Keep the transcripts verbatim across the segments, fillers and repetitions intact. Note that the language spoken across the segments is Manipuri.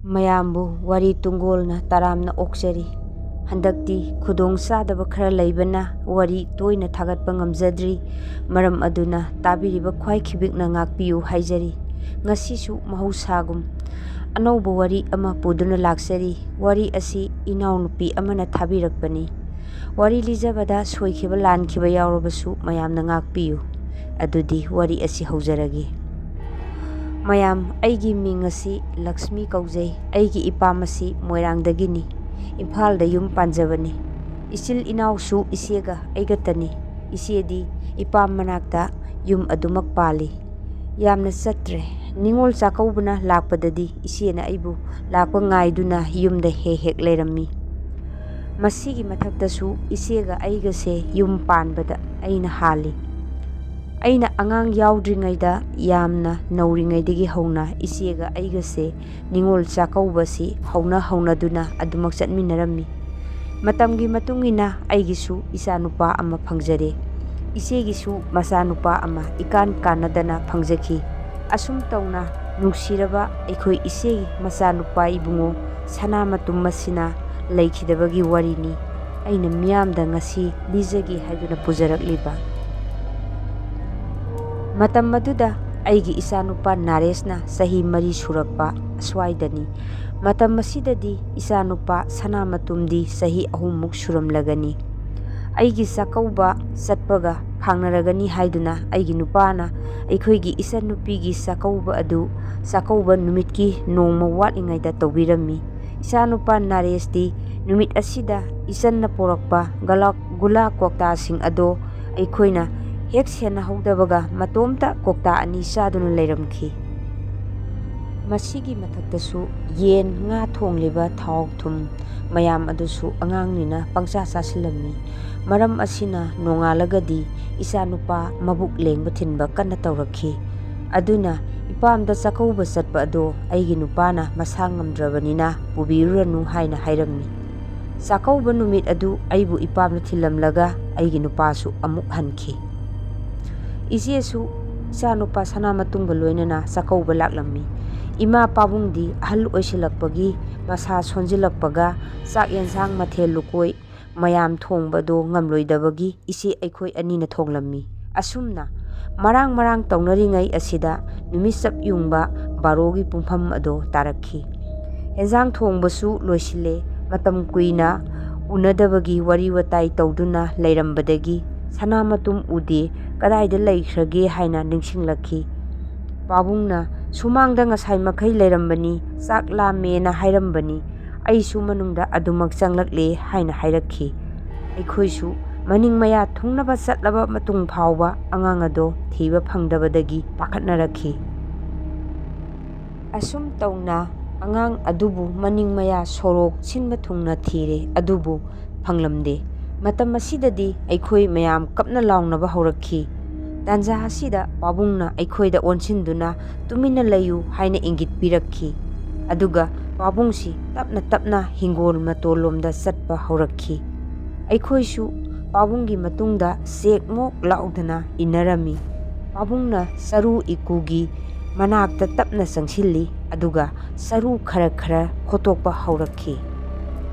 ꯃꯌꯥꯝꯕꯨ ꯋꯥꯔꯤ ꯇꯨꯡꯒꯣꯜꯅ ꯇꯔꯥꯝꯅ ꯑꯣꯛꯆꯔꯤ꯫ ꯍꯟꯗꯛꯇꯤ ꯈꯨꯗꯣꯡ ꯆꯥꯗꯕ ꯈꯔ ꯂꯩꯕꯅ ꯋꯥꯔꯤ ꯇꯣꯏꯅ ꯊꯥꯒꯠꯄ ꯉꯝꯖꯗ꯭ꯔꯤ꯫ ꯃꯔꯝ ꯑꯗꯨꯅ ꯇꯥꯕꯤꯔꯤꯕ ꯈ꯭ꯋꯥꯏ ꯈꯤꯕꯤꯛꯅ ꯉꯥꯛꯄꯤꯌꯨ ꯍꯥꯏꯖꯔꯤ꯫ ꯉꯁꯤꯁꯨ ꯃꯍꯧꯁꯥꯒꯨꯝ ꯑꯅꯧꯕ ꯋꯥꯔꯤ ꯑꯃ ꯄꯨꯗꯨꯅ ꯂꯥꯛꯆꯔꯤ꯫ ꯋꯥꯔꯤ ꯑꯁꯤ ꯏꯅꯥꯎꯅꯨꯄꯤ ꯑꯃꯅ ꯊꯥꯕꯤꯔꯛꯄꯅꯤ꯫ ꯋꯥꯔꯤ ꯂꯤꯖꯕꯗ ꯁꯣꯏꯈꯤꯕ ꯂꯥꯟꯈꯤꯕ ꯌꯥꯎꯔꯕꯁꯨ ꯃꯌꯥꯝꯅ ꯉꯥꯛꯄꯤꯌꯨ꯫ ꯑꯗꯨꯗꯤ ꯋꯥꯔꯤ ꯑꯁꯤ ꯍꯧꯖꯔꯒꯦ꯫ ꯃꯌꯥꯝ, ꯑꯩꯒꯤ ꯃꯤꯡ ꯑꯁꯤ ꯂꯛꯁꯃꯤ ꯀꯧꯖꯩ꯫ ꯑꯩꯒꯤ ꯏꯄꯥꯝ ꯑꯁꯤ ꯃꯣꯏꯔꯥꯡꯗꯒꯤꯅꯤ꯫ ꯏꯝꯐꯥꯜꯗ ꯌꯨꯝ ꯄꯥꯟꯖꯕꯅꯤ꯫ ꯏꯆꯤꯜ ꯏꯅꯥꯎꯁꯨ ꯏꯆꯦꯒ ꯑꯩꯒꯇꯅꯤ꯫ ꯏꯆꯦꯗꯤ ꯏꯄꯥꯝ ꯃꯅꯥꯛꯇ ꯌꯨꯝ ꯑꯗꯨꯃꯛ ꯄꯥꯜꯂꯤ꯫ ꯌꯥꯝꯅ ꯆꯠꯇ꯭ꯔꯦ꯫ ꯅꯤꯉꯣꯜ ꯆꯥꯛꯀꯧꯕꯅ ꯂꯥꯛꯄꯗꯗꯤ ꯏꯆꯦꯅ ꯑꯩꯕꯨ ꯂꯥꯛꯄ ꯉꯥꯏꯗꯨꯅ ꯌꯨꯝꯗ ꯍꯦꯛ ꯍꯦꯛ ꯂꯩꯔꯝꯃꯤ꯫ ꯃꯁꯤꯒꯤ ꯃꯊꯛꯇꯁꯨ ꯏꯆꯦꯒ ꯑꯩꯒꯁꯦ ꯌꯨꯝ ꯄꯥꯟꯕꯗ ꯑꯩꯅ ꯍꯥꯜꯂꯤ꯫ ꯑꯩꯅ ꯑꯉꯥꯡ ꯌꯥꯎꯗ꯭ꯔꯤꯉꯩꯗ, ꯌꯥꯝꯅ ꯅꯧꯔꯤꯉꯩꯗꯒꯤ ꯍꯧꯅ ꯏꯆꯦꯒ ꯑꯩꯒꯁꯦ ꯅꯤꯉꯣꯜ ꯆꯥꯛꯀꯧꯕꯁꯤ ꯍꯧꯅ ꯍꯧꯅꯗꯨꯅ ꯑꯗꯨꯃꯛ ꯆꯠꯃꯤꯟꯅꯔꯝꯃꯤ꯫ ꯃꯇꯝꯒꯤ ꯃꯇꯨꯡ ꯏꯟꯅ ꯑꯩꯒꯤꯁꯨ ꯏꯆꯥꯅꯨꯄꯥ ꯑꯃ ꯐꯪꯖꯔꯦ꯫ ꯏꯆꯦꯒꯤꯁꯨ ꯃꯆꯥꯅꯨꯄꯥ ꯑꯃ ꯏꯀꯥꯟ ꯀꯥꯟꯅꯗꯅ ꯐꯪꯖꯈꯤ꯫ ꯑꯁꯨꯝ ꯇꯧꯅ ꯅꯨꯡꯁꯤꯔꯕ ꯑꯩꯈꯣꯏ ꯏꯆꯦꯒꯤ ꯃꯆꯥꯅꯨꯄꯥ ꯏꯕꯨꯡꯉꯣ ꯁꯅꯥꯃꯇꯨꯝ ꯑꯁꯤꯅ ꯂꯩꯈꯤꯗꯕꯒꯤ ꯋꯥꯔꯤꯅꯤ ꯑꯩꯅ ꯃꯤꯌꯥꯝꯗ ꯉꯁꯤ ꯂꯤꯖꯒꯦ ꯍꯥꯏꯗꯨꯅ ꯄꯨꯖꯔꯛꯂꯤꯕ꯫ ꯃꯇꯝ ꯑꯗꯨꯗ ꯑꯩꯒꯤ ꯏꯆꯥꯅꯨꯄꯥ ꯅꯥꯔꯦꯁꯅ ꯆꯍꯤ ꯃꯔꯤ ꯁꯨꯔꯛꯄ ꯑꯁ꯭ꯋꯥꯏꯗꯅꯤ꯫ ꯃꯇꯝ ꯑꯁꯤꯗꯗꯤ ꯏꯆꯥꯅꯨꯄꯥ ꯁꯅꯥꯃꯇꯨꯝꯗꯤ ꯆꯍꯤ ꯑꯍꯨꯝꯃꯨꯛ ꯁꯨꯔꯝꯂꯒꯅꯤ꯫ ꯑꯩꯒꯤ ꯆꯥꯛꯀꯧꯕ ꯆꯠꯄꯒ ꯐꯥꯡꯅꯔꯒꯅꯤ ꯍꯥꯏꯗꯨꯅ ꯑꯩꯒꯤ ꯅꯨꯄꯥꯅ ꯑꯩꯈꯣꯏꯒꯤ ꯏꯆꯟꯅꯨꯄꯤꯒꯤ ꯆꯥꯛꯀꯧꯕ ꯑꯗꯨ ꯆꯥꯛꯀꯧꯕ ꯅꯨꯃꯤꯠꯀꯤ ꯅꯣꯡꯃ ꯋꯥꯠꯂꯤꯉꯩꯗ ꯇꯧꯕꯤꯔꯝꯃꯤ꯫ ꯏꯆꯥꯅꯨꯄꯥ ꯅꯥꯔꯦꯁꯇꯤ ꯅꯨꯃꯤꯠ ꯑꯁꯤꯗ ꯏꯆꯟꯅ ꯄꯨꯔꯛꯄ ꯒꯂꯥ-, ꯒꯨꯂꯥ ꯀꯣꯛꯇꯥꯁꯤꯡ ꯑꯗꯣ ꯑꯩꯈꯣꯏꯅ ꯍꯦꯛ ꯁꯦꯟꯅꯍꯧꯗꯕꯒ ꯃꯇꯣꯝꯇ ꯀꯣꯛꯇꯥ ꯑꯅꯤ ꯆꯥꯗꯨꯅ ꯂꯩꯔꯝꯈꯤ꯫ ꯃꯁꯤꯒꯤ ꯃꯊꯛꯇꯁꯨ ꯌꯦꯟ, ꯉꯥ ꯊꯣꯡꯂꯤꯕ ꯊꯥꯎ ꯊꯨꯝ ꯃꯌꯥꯝ ꯑꯗꯨꯁꯨ ꯑꯉꯥꯡꯅꯤꯅ ꯄꯪꯆꯥ ꯆꯥꯁꯤꯜꯂꯝꯃꯤ꯫ ꯃꯔꯝ ꯑꯁꯤꯅ ꯅꯣꯡꯉꯥꯜꯂꯒꯗꯤ ꯏꯆꯥꯅꯨꯄꯥ ꯃꯕꯨꯛ ꯂꯦꯡꯕ ꯊꯤꯟꯕ ꯀꯟꯅ ꯇꯧꯔꯛꯈꯤ꯫ ꯑꯗꯨꯅ ꯏꯄꯥꯝꯗ ꯆꯥꯛꯀꯧꯕ ꯆꯠꯄ ꯑꯗꯣ ꯑꯩꯒꯤ ꯅꯨꯄꯥꯅ ꯃꯁꯥ ꯉꯝꯗ꯭ꯔꯕꯅꯤꯅ ꯄꯨꯕꯤꯔꯨꯔꯅꯨ ꯍꯥꯏꯅ ꯍꯥꯏꯔꯝꯃꯤ꯫ ꯆꯥꯛꯀꯧꯕ ꯅꯨꯃꯤꯠ ꯑꯗꯨ ꯑꯩꯕꯨ ꯏꯄꯥꯝꯗ ꯊꯤꯜꯂꯝꯂꯒ ꯑꯩꯒꯤ ꯅꯨꯄꯥꯁꯨ ꯑꯃꯨꯛ ꯍꯟꯈꯤ꯫ ꯏꯆꯦꯁꯨ ꯏꯆꯥꯅꯨꯄꯥ ꯁꯅꯥꯃꯇꯨꯝꯒ ꯂꯣꯏꯅꯅ ꯆꯥꯛꯀꯧꯕ ꯂꯥꯛꯂꯝꯃꯤ꯫ ꯏꯃꯥ ꯄꯥꯕꯨꯡꯗꯤ ꯑꯍꯜ ꯑꯣꯏꯁꯤꯜꯂꯛꯄꯒꯤ ꯃꯁꯥ ꯁꯣꯟꯖꯤꯜꯂꯛꯄꯒ ꯆꯥꯛ ꯌꯦꯟꯁꯥꯡ ꯃꯊꯦꯜ ꯂꯨꯀꯣꯏ ꯃꯌꯥꯝ ꯊꯣꯡꯕꯗꯣ ꯉꯝꯂꯣꯏꯗꯕꯒꯤ ꯏꯆꯦ ꯑꯩꯈꯣꯏ ꯑꯅꯤꯅ ꯊꯣꯡꯂꯝꯃꯤ꯫ ꯑꯁꯨꯝꯅ ꯃꯔꯥꯡ ꯃꯔꯥꯡ ꯇꯧꯅꯔꯤꯉꯩ ꯑꯁꯤꯗ ꯅꯨꯃꯤꯠ ꯆꯞ ꯌꯨꯡꯕ ꯕꯥꯔꯣꯒꯤ ꯄꯨꯡꯐꯝ ꯑꯗꯣ ꯇꯥꯔꯛꯈꯤ꯫ ꯍꯦꯟꯖꯥꯡ ꯊꯣꯡꯕꯁꯨ ꯂꯣꯏꯁꯤꯜꯂꯦ꯫ ꯃꯇꯝ ꯀꯨꯏꯅ ꯎꯅꯗꯕꯒꯤ ꯋꯥꯔꯤ ꯋꯥꯇꯥꯏ ꯇꯧꯗꯨꯅ ꯂꯩꯔꯝꯕꯗꯒꯤ ꯁꯅꯥꯃꯇꯨꯝ ꯎꯗꯦ, ꯀꯗꯥꯏꯗ ꯂꯩꯈ꯭ꯔꯒꯦ ꯍꯥꯏꯅ ꯅꯤꯡꯁꯤꯡꯂꯛꯈꯤ꯫ ꯄꯥꯕꯨꯡꯅ ꯁꯨꯃꯥꯡꯗ ꯉꯁꯥꯏ ꯃꯈꯩ ꯂꯩꯔꯝꯕꯅꯤ, ꯆꯥꯛ ꯂꯥꯝꯃꯦꯅ ꯍꯥꯏꯔꯝꯕꯅꯤ, ꯑꯩꯁꯨ ꯃꯅꯨꯡꯗ ꯑꯗꯨꯃꯛ ꯆꯪꯂꯛꯂꯦ ꯍꯥꯏꯅ ꯍꯥꯏꯔꯛꯈꯤ꯫ ꯑꯩꯈꯣꯏꯁꯨ ꯃꯅꯤꯡ ꯃꯌꯥ ꯊꯨꯡꯅꯕ ꯆꯠꯂꯕ ꯃꯇꯨꯡ ꯐꯥꯎꯕ ꯑꯉꯥꯡ ꯑꯗꯣ ꯊꯤꯕ ꯐꯪꯗꯕꯗꯒꯤ ꯄꯥꯈꯠꯅꯔꯛꯈꯤ꯫ ꯑꯁꯨꯝ ꯇꯧꯅ ꯑꯉꯥꯡ ꯑꯗꯨꯕꯨ ꯃꯅꯤꯡ ꯃꯌꯥ ꯁꯣꯔꯣꯛ ꯁꯤꯟꯕ ꯊꯨꯡꯅ ꯊꯤꯔꯦ, ꯑꯗꯨꯕꯨ ꯐꯪꯂꯝꯗꯦ꯫ ꯃꯇꯝ ꯑꯁꯤꯗꯗꯤ ꯑꯩꯈꯣꯏ ꯃꯌꯥꯝ ꯀꯞꯅ ꯂꯥꯎꯅꯕ ꯍꯧꯔꯛꯈꯤ꯫ ꯇꯥꯟꯖꯥ ꯑꯁꯤꯗ ꯄꯥꯕꯨꯡꯅ ꯑꯩꯈꯣꯏꯗ ꯑꯣꯟꯁꯤꯟꯗꯨꯅ "ꯇꯨꯃꯤꯟꯅ ꯂꯩꯌꯨ" ꯍꯥꯏꯅ ꯏꯪꯒꯤꯠ ꯄꯤꯔꯛꯈꯤ꯫ ꯑꯗꯨꯒ ꯄꯥꯕꯨꯡꯁꯤ ꯇꯞꯅ ꯇꯞꯅ ꯍꯤꯡꯒꯣꯜ ꯃꯇꯣꯜꯂꯣꯝꯗ ꯆꯠꯄ ꯍꯧꯔꯛꯈꯤ꯫ ꯑꯩꯈꯣꯏꯁꯨ ꯄꯥꯕꯨꯡꯒꯤ ꯃꯇꯨꯡꯗ ꯆꯦꯛ ꯃꯣꯛ ꯂꯥꯎꯗꯅ ꯏꯟꯅꯔꯝꯃꯤ꯫ ꯄꯥꯕꯨꯡꯅ ꯆꯔꯨ ꯏꯀꯨꯒꯤ ꯃꯅꯥꯛꯇ ꯇꯞꯅ ꯆꯪꯁꯤꯜꯂꯤ, ꯑꯗꯨꯒ ꯆꯔꯨ ꯈꯔ ꯈꯔ ꯈꯣꯠꯇꯣꯛꯄ ꯍꯧꯔꯛꯈꯤ꯫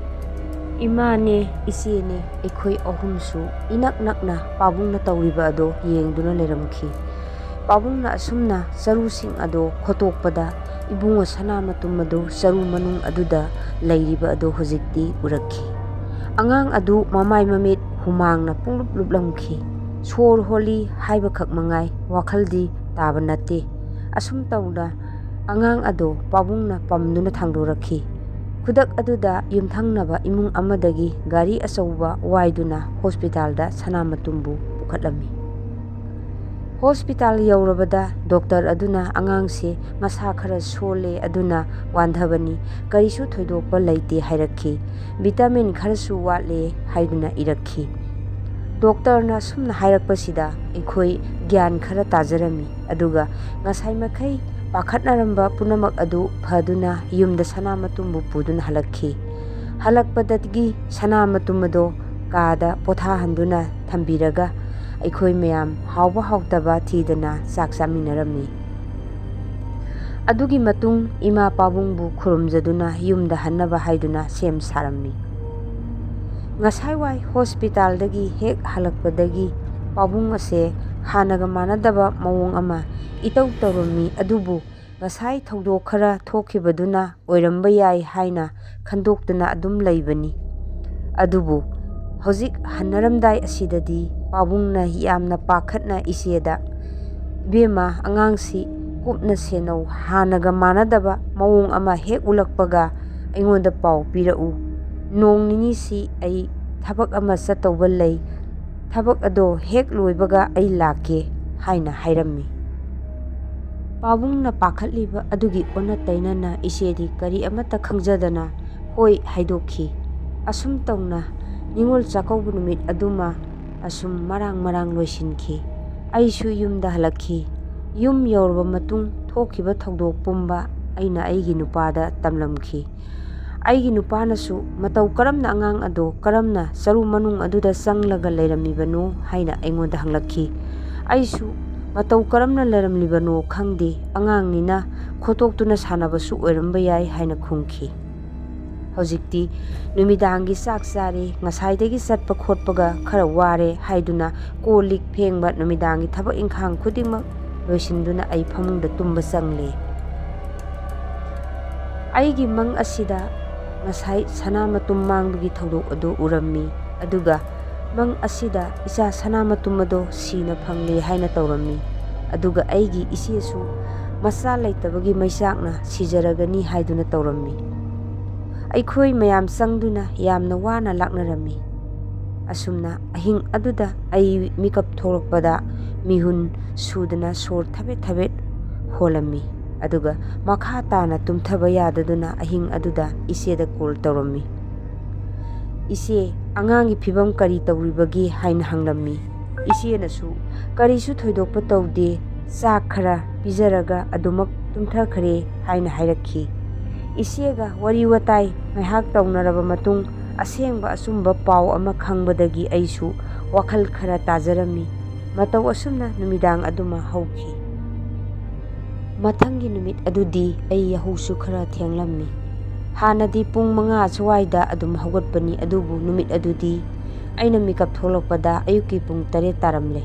ꯏꯃꯥꯅꯦ, ꯏꯆꯦꯅꯦ, ꯑꯩꯈꯣꯏ ꯑꯍꯨꯝꯁꯨ ꯏꯅꯛ ꯅꯛꯅ ꯄꯥꯕꯨꯡꯅ ꯇꯧꯔꯤꯕ ꯑꯗꯣ ꯌꯦꯡꯗꯨꯅ ꯂꯩꯔꯝꯈꯤ꯫ ꯄꯥꯕꯨꯡꯅ ꯑꯁꯨꯝꯅ ꯆꯔꯨꯁꯤꯡ ꯑꯗꯣ ꯈꯣꯠꯇꯣꯛꯄꯗ ꯏꯕꯨꯡꯉꯣ ꯁꯅꯥꯃꯇꯨꯝ ꯑꯗꯨ ꯆꯔꯨ ꯃꯅꯨꯡ ꯑꯗꯨꯗ ꯂꯩꯔꯤꯕ ꯑꯗꯨ ꯍꯧꯖꯤꯛꯇꯤ ꯎꯔꯛꯈꯤ꯫ ꯑꯉꯥꯡ ꯑꯗꯨ ꯃꯃꯥꯏ ꯃꯃꯤꯠ ꯍꯨꯃꯥꯡꯅ ꯄꯨꯡꯂꯨꯞ ꯂꯨꯞꯂꯝꯈꯤ꯫ ꯁꯣꯔ ꯍꯣꯜꯂꯤ ꯍꯥꯏꯕꯈꯛ ꯃꯉꯥꯏ, ꯋꯥꯈꯜꯗꯤ ꯇꯥꯕ ꯅꯠꯇꯦ꯫ ꯑꯁꯨꯝ ꯇꯧꯅ ꯑꯉꯥꯡ ꯑꯗꯨ ꯄꯥꯕꯨꯡꯅ ꯄꯝꯗꯨꯅ ꯊꯥꯡꯗꯣꯔꯛꯈꯤ꯫ ꯈꯨꯗꯛ ꯑꯗꯨꯗ ꯌꯨꯝꯊꯪꯅꯕ ꯏꯃꯨꯡ ꯑꯃꯗꯒꯤ ꯒꯥꯔꯤ ꯑꯆꯧꯕ ꯋꯥꯏꯗꯨꯅ ꯍꯣꯁꯄꯤꯇꯥꯜꯗ ꯁꯅꯥꯃꯇꯨꯝꯕꯨ ꯄꯨꯈꯠꯂꯝꯃꯤ꯫ ꯍꯣꯁꯄꯤꯇꯥꯜ ꯌꯧꯔꯕꯗ ꯗꯣꯛꯇꯔ ꯑꯗꯨꯅ ꯑꯉꯥꯡꯁꯦ ꯃꯁꯥ ꯈꯔ ꯁꯣꯜꯂꯦ, ꯑꯗꯨꯅ ꯋꯥꯟꯊꯕꯅꯤ, ꯀꯔꯤꯁꯨ ꯊꯣꯏꯗꯣꯛꯄ ꯂꯩꯇꯦ ꯍꯥꯏꯔꯛꯈꯤ꯫ ꯚꯤꯇꯥꯃꯤꯟ ꯈꯔꯁꯨ ꯋꯥꯠꯂꯦ ꯍꯥꯏꯗꯨꯅ ꯏꯔꯛꯈꯤ꯫ ꯗꯣꯛꯇꯔꯅ ꯑꯁꯨꯝꯅ ꯍꯥꯏꯔꯛꯄꯁꯤꯗ ꯑꯩꯈꯣꯏ ꯒ꯭ꯌꯥꯟ ꯈꯔ ꯇꯥꯖꯔꯝꯃꯤ꯫ ꯑꯗꯨꯒ ꯉꯁꯥꯏ ꯃꯈꯩ ꯄꯥꯈꯠꯅꯔꯝꯕ ꯄꯨꯝꯅꯃꯛ ꯑꯗꯨ ꯐꯗꯨꯅ ꯌꯨꯝꯗ ꯁꯅꯥꯃꯇꯨꯝꯕꯨ ꯄꯨꯗꯨꯅ ꯍꯜꯂꯛꯈꯤ꯫ ꯍꯜꯂꯛꯄꯗꯒꯤ ꯁꯅꯥꯃꯇꯨꯝ ꯑꯗꯣ ꯀꯥꯗ ꯄꯣꯊꯥꯍꯟꯗꯨꯅ ꯊꯝꯕꯤꯔꯒ ꯑꯩꯈꯣꯏ ꯃꯌꯥꯝ ꯍꯥꯎꯕ ꯍꯥꯎꯇꯕ ꯊꯤꯗꯅ ꯆꯥꯛ ꯆꯥꯃꯤꯟꯅꯔꯝꯃꯤ꯫ ꯑꯗꯨꯒꯤ ꯃꯇꯨꯡ ꯏꯃꯥ ꯄꯥꯕꯨꯡꯕꯨ ꯈꯨꯔꯨꯝꯖꯗꯨꯅ ꯌꯨꯝꯗ ꯍꯟꯅꯕ ꯍꯥꯏꯗꯨꯅ ꯁꯦꯝ ꯁꯥꯔꯝꯃꯤ꯫ ꯉꯁꯥꯏꯋꯥꯏ ꯍꯣꯁꯄꯤꯇꯥꯜꯗꯒꯤ ꯍꯦꯛ ꯍꯜꯂꯛꯄꯗꯒꯤ ꯄꯥꯕꯨꯡ ꯑꯁꯦ ꯍꯥꯟꯅꯒ ꯃꯥꯟꯅꯗꯕ ꯃꯑꯣꯡ ꯑꯃ ꯏꯇꯧ ꯇꯧꯔꯝꯃꯤ꯫ ꯑꯗꯨꯕꯨ ꯉꯁꯥꯏ ꯊꯧꯗꯣꯛ ꯈꯔ ꯊꯣꯛꯈꯤꯕꯗꯨꯅ ꯑꯣꯏꯔꯝꯕ ꯌꯥꯏ ꯍꯥꯏꯅ ꯈꯟꯗꯣꯛꯇꯨꯅ ꯑꯗꯨꯝ ꯂꯩꯕꯅꯤ꯫ ꯑꯗꯨꯕꯨ ꯍꯧꯖꯤꯛ ꯍꯟꯅꯔꯝꯗꯥꯏ ꯑꯁꯤꯗꯗꯤ ꯄꯥꯕꯨꯡꯅ ꯌꯥꯝꯅ ꯄꯥꯈꯠꯅ ꯏꯆꯦꯗ, "ꯏꯕꯦꯝꯃ, ꯑꯉꯥꯡꯁꯤ ꯀꯨꯞꯅ ꯁꯦꯟꯅꯧ, ꯍꯥꯟꯅꯒ ꯃꯥꯟꯅꯗꯕ ꯃꯑꯣꯡ ꯑꯃ ꯍꯦꯛ ꯎꯠꯂꯛꯄꯒ ꯑꯩꯉꯣꯟꯗ ꯄꯥꯎ ꯄꯤꯔꯛꯎ꯫ ꯅꯣꯡ ꯅꯤꯅꯤꯁꯤ ꯑꯩ ꯊꯕꯛ ꯑꯃ ꯆꯠꯇꯧꯕ ꯂꯩ, ꯊꯕꯛ ꯑꯗꯣ ꯍꯦꯛ ꯂꯣꯏꯕꯒ ꯑꯩ ꯂꯥꯛꯀꯦ" ꯍꯥꯏꯅ ꯍꯥꯏꯔꯝꯃꯤ꯫ ꯄꯥꯕꯨꯡꯅ ꯄꯥꯈꯠꯂꯤꯕ ꯑꯗꯨꯒꯤ ꯑꯣꯟꯅ ꯇꯩꯅꯅ ꯏꯆꯦꯗꯤ ꯀꯔꯤ ꯑꯃꯠꯇ ꯈꯪꯖꯗꯅ "ꯍꯣꯏ" ꯍꯥꯏꯗꯣꯛꯈꯤ꯫ ꯑꯁꯨꯝ ꯇꯧꯅ ꯅꯤꯉꯣꯜ ꯆꯥꯛꯀꯧꯕ ꯅꯨꯃꯤꯠ ꯑꯗꯨꯃ ꯑꯁꯨꯝ ꯃꯔꯥꯡ ꯃꯔꯥꯡ ꯂꯣꯏꯁꯤꯟꯈꯤ꯫ ꯑꯩꯁꯨ ꯌꯨꯝꯗ ꯍꯜꯂꯛꯈꯤ꯫ ꯌꯨꯝ ꯌꯧꯔꯕ ꯃꯇꯨꯡ ꯊꯣꯛꯈꯤꯕ ꯊꯧꯗꯣꯛ ꯄꯨꯝꯕ ꯑꯩꯅ ꯑꯩꯒꯤ ꯅꯨꯄꯥꯗ ꯇꯝꯂꯝꯈꯤ꯫ ꯑꯩꯒꯤ ꯅꯨꯄꯥꯅꯁꯨ ꯃꯇꯧ ꯀꯔꯝꯅ ꯑꯉꯥꯡ ꯑꯗꯣ ꯀꯔꯝꯅ ꯆꯔꯨ ꯃꯅꯨꯡ ꯑꯗꯨꯗ ꯆꯪꯂꯒ ꯂꯩꯔꯝꯃꯤꯕꯅꯣ ꯍꯥꯏꯅ ꯑꯩꯉꯣꯟꯗ ꯍꯪꯂꯛꯈꯤ꯫ ꯑꯩꯁꯨ "ꯃꯇꯧ ꯀꯔꯝꯅ ꯂꯩꯔꯝꯂꯤꯕꯅꯣ ꯈꯪꯗꯦ, ꯑꯉꯥꯡꯅꯤꯅ ꯈꯣꯠꯇꯣꯛꯇꯨꯅ ꯁꯥꯟꯅꯕꯁꯨ ꯑꯣꯏꯔꯝꯕ ꯌꯥꯏ" ꯍꯥꯏꯅ ꯈꯨꯝꯈꯤ꯫ ꯍꯧꯖꯤꯛꯇꯤ ꯅꯨꯃꯤꯗꯥꯡꯒꯤ ꯆꯥꯛ ꯆꯥꯔꯦ, ꯉꯁꯥꯏꯗꯒꯤ ꯆꯠꯄ ꯈꯣꯠꯄꯒ ꯈꯔ ꯋꯥꯔꯦ ꯍꯥꯏꯗꯨꯅ ꯀꯣꯜ ꯂꯤꯛ ꯐꯦꯡꯕ, ꯅꯨꯃꯤꯗꯥꯡꯒꯤ ꯊꯕꯛ ꯏꯪꯈꯥꯡ ꯈꯨꯗꯤꯡꯃꯛ ꯂꯣꯏꯁꯤꯟꯗꯨꯅ ꯑꯩ ꯐꯃꯨꯡꯗ ꯇꯨꯝꯕ ꯆꯪꯂꯦ꯫ ꯑꯩꯒꯤ ꯃꯪ ꯑꯁꯤꯗ ꯉꯁꯥꯏ ꯁꯅꯥ ꯃꯇꯨꯝ ꯃꯥꯡꯕꯒꯤ ꯊꯧꯗꯣꯛ ꯑꯗꯨ ꯎꯔꯝꯃꯤ, ꯑꯗꯨꯒ ꯃꯪ ꯑꯁꯤꯗ ꯏꯆꯥ ꯁꯅꯥ ꯃꯇꯨꯝ ꯑꯗꯣ ꯁꯤꯅ ꯐꯪꯂꯦ ꯍꯥꯏꯅ ꯇꯧꯔꯝꯃꯤ, ꯑꯗꯨꯒ ꯑꯩꯒꯤ ꯏꯆꯦꯁꯨ ꯃꯆꯥ ꯂꯩꯇꯕꯒꯤ ꯃꯩꯆꯥꯛꯅ ꯁꯤꯖꯔꯒꯅꯤ ꯍꯥꯏꯗꯨꯅ ꯇꯧꯔꯝꯃꯤ꯫ ꯑꯩꯈꯣꯏ ꯃꯌꯥꯝ ꯆꯪꯗꯨꯅ ꯌꯥꯝꯅ ꯋꯥꯅ ꯂꯥꯛꯅꯔꯝꯃꯤ꯫ ꯑꯁꯨꯝꯅ ꯑꯍꯤꯡ ꯑꯗꯨꯗ ꯑꯩ ꯃꯤꯀꯞ ꯊꯣꯛꯂꯛꯄꯗ ꯃꯤꯍꯨꯟ ꯁꯨꯗꯅ ꯁꯣꯔ ꯊꯕꯦꯠ ꯊꯕꯦꯠ ꯍꯣꯜꯂꯝꯃꯤ꯫ ꯑꯗꯨꯒ ꯃꯈꯥ ꯇꯥꯅ ꯇꯨꯝꯊꯕ ꯌꯥꯗꯗꯨꯅ ꯑꯍꯤꯡ ꯑꯗꯨꯗ ꯏꯆꯦꯗ ꯀꯣꯜ ꯇꯧꯔꯝꯃꯤ꯫ "ꯏꯆꯦ, ꯑꯉꯥꯡꯒꯤ ꯐꯤꯕꯝ ꯀꯔꯤ ꯇꯧꯔꯤꯕꯒꯦ?" ꯍꯥꯏꯅ ꯍꯪꯂꯝꯃꯤ꯫ ꯏꯆꯦꯅꯁꯨ, "ꯀꯔꯤꯁꯨ ꯊꯣꯏꯗꯣꯛꯄ ꯇꯧꯗꯦ, ꯆꯥꯛ ꯈꯔ ꯄꯤꯖꯔꯒ ꯑꯗꯨꯃꯛ ꯇꯨꯝꯊꯈ꯭ꯔꯦ" ꯍꯥꯏꯅ ꯍꯥꯏꯔꯛꯈꯤ꯫ ꯏꯆꯦꯒ ꯋꯥꯔꯤ ꯋꯥꯇꯥꯏ ꯉꯥꯏꯍꯥꯛ ꯇꯧꯅꯔꯕ ꯃꯇꯨꯡ ꯑꯁꯦꯡꯕ ꯑꯆꯨꯝꯕ ꯄꯥꯎ ꯑꯃ ꯈꯪꯕꯗꯒꯤ ꯑꯩꯁꯨ ꯋꯥꯈꯜ ꯈꯔ ꯇꯥꯖꯔꯝꯃꯤ꯫ ꯃꯇꯧ ꯑꯁꯨꯝꯅ ꯅꯨꯃꯤꯗꯥꯡ ꯑꯗꯨꯃ ꯍꯧꯈꯤ꯫ ꯃꯊꯪꯒꯤ ꯅꯨꯃꯤꯠ ꯑꯗꯨꯗꯤ ꯑꯩ ꯌꯥꯍꯧꯁꯨ ꯈꯔ ꯊꯦꯡꯂꯝꯃꯤ꯫ ꯍꯥꯟꯅꯗꯤ ꯄꯨꯡ ꯃꯉꯥ ꯑꯁꯨꯋꯥꯏꯗ ꯑꯗꯨꯝ ꯍꯧꯒꯠꯄꯅꯤ, ꯑꯗꯨꯕꯨ ꯅꯨꯃꯤꯠ ꯑꯗꯨꯗꯤ ꯑꯩꯅ ꯃꯤꯀꯞ ꯊꯣꯛꯂꯛꯄꯗ ꯑꯌꯨꯛꯀꯤ ꯄꯨꯡ ꯇꯔꯦꯠ ꯇꯥꯔꯝꯂꯦ꯫